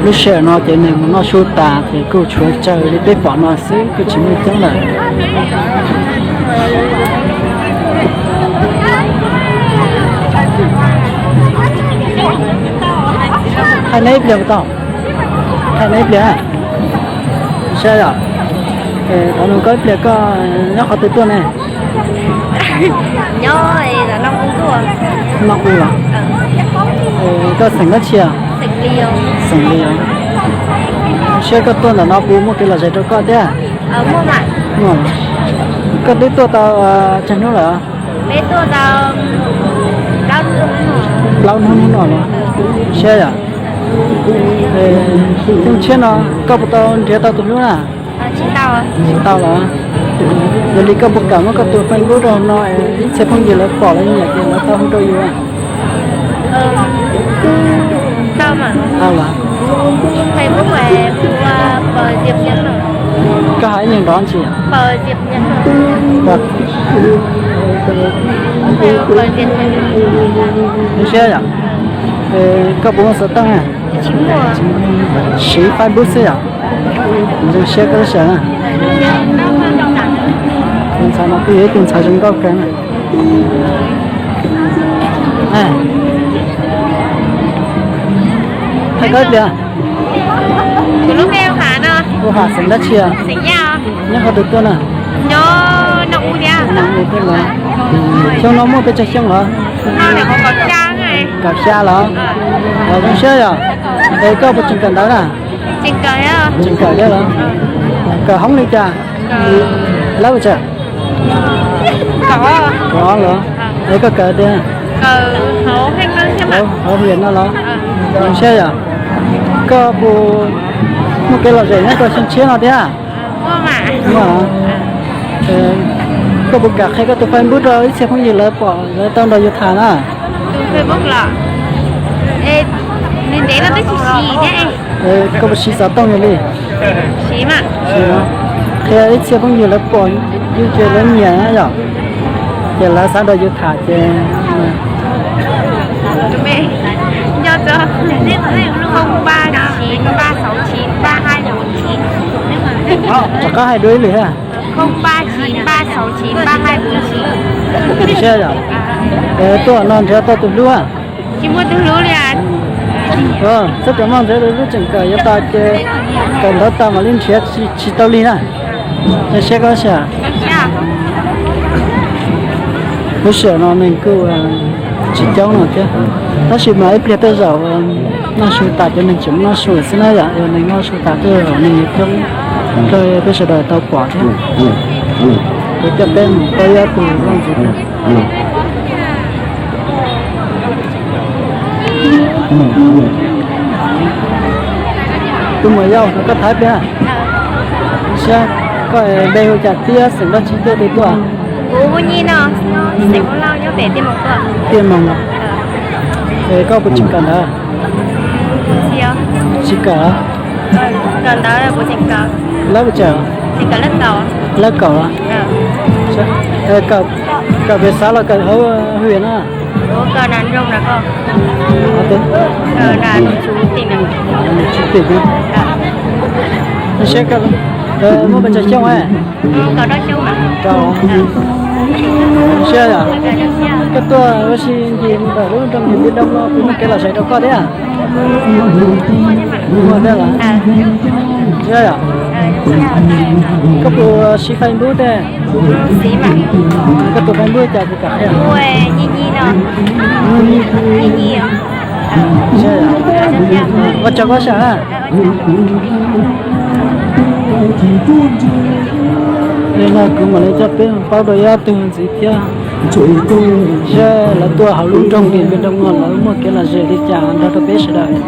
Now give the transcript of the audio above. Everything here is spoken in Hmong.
Lub sij hawm no ces neeg mus noj su tas ces kuj tshuav tsawg li peb pom no xwb, kuj tsis muaj coob lawm. Thaij neb ib pliag puas tau? Thaij neb ib pliag. Saib yom. Qhov no koj ib pliag koj nyob qhov twg tuaj ne? Noj u los? Koj xeem dab tsi? Xeem Lis. Saib koj tuaj ntawm no puas muaj kev lom zem rau koj thiab? Koj twb tuaj tau tsawg hnub lawm? Plaub hnub no los? Saib yom. Xyoo tshiab no koj puas tau nrhiav tau tus hlub na? Tsis tau los? Yog li koj puas kam muab koj tus Facebook rau no, ib txhia phooj ywg lawv pom lawv nyiam ces lawv tau hu rau yus? Tau los? Koj hais ib nyuag nrov ntsis. Zoo siab yom. Koj puas muaj xov tooj na? Siv Facebook xwb yom. Zoo siab koj lub sij hawm na. Tus ntxhais no kuj yog ib tug ntxhais zoo nkauj kawg na. Thaij koj ib pliag. Ua Ham xeem dab tsi? Nyob qhov twg tuaj na? Xyoo no muaj pes tsawg xyoo los? Kaum xya los? Zoo siab yom. Es koj puas tseem kawm ntawv na? Tseem kawm thiab los? Kawm hoob li cas? Lab ua cas? Kaum ob los? Es koj kawm tias hauv hauv hauv hiam no los? Zoo siab yom. Koj puas muaj kev lom zem nyob rau xyoo tshiab no thiab? Koj puas kam qhia koj tus Facebook rau ib txhia phooj ywg lawv pom lawv tau nrog yus tham na? Koj puas siv xov tooj yus li? Qhia ib txhia phooj ywg lawv pom yus ces lawv nyiam na yom, ces lawv xav nrog yus tham ces rov qab hais dua ib lwm thiab. Zoo siab yom. Es tuaj no nrhiav tau tus hlub? Tsis muaj tus hlub li. Txhob kawm maj nrhiav tus hlub, tseem kawm yuav tas ces kawm ntawv tas mam li nrhiav tsis tau li na. Zoo siab koj siab. Lub sij hawm no neeg kuj tsis coob no thiab, tab sis mas ib pliag tej zaum noj su tas cov neeg tseem noj su xwb na yom, yog neeg noj su tas tej zaum neeg yuav coob, rau peb sawv daws tau pom thiab. Kuv coj peb mus pab ib tus looj ntxiv. Tus muam yau, koj thaiv pliag. Saib koj npe hu cas thiab xeem dab tsi tuaj twg tuaj? Tiaj Moos. Es koj puas tseem kawm ntawv? Tsis kawm. Lab puas tseem? Lab kaum. Kawm pem xav los kawm hauv hwj na? Saib, muaj pes tsawg xyoo? Rau. Siab yom. Koj tuaj ua si ncig ntawm lub nroog Npiaj Doo no puas muaj kev lom zem rau koj thiab? Muaj thiab los? Siab yom. Koj puas siv Facebook thiab? Koj tus Facebook cas kuv kam qhia. Ua tsaug koj sam na. Li no kuv mam li coj peb paub rau ib tug ntxiv thiab, saib lawv tuaj hauv lub nroog Npiaj Doo no lawv muaj kev lom zem li cas nrog rau peb sawv daws.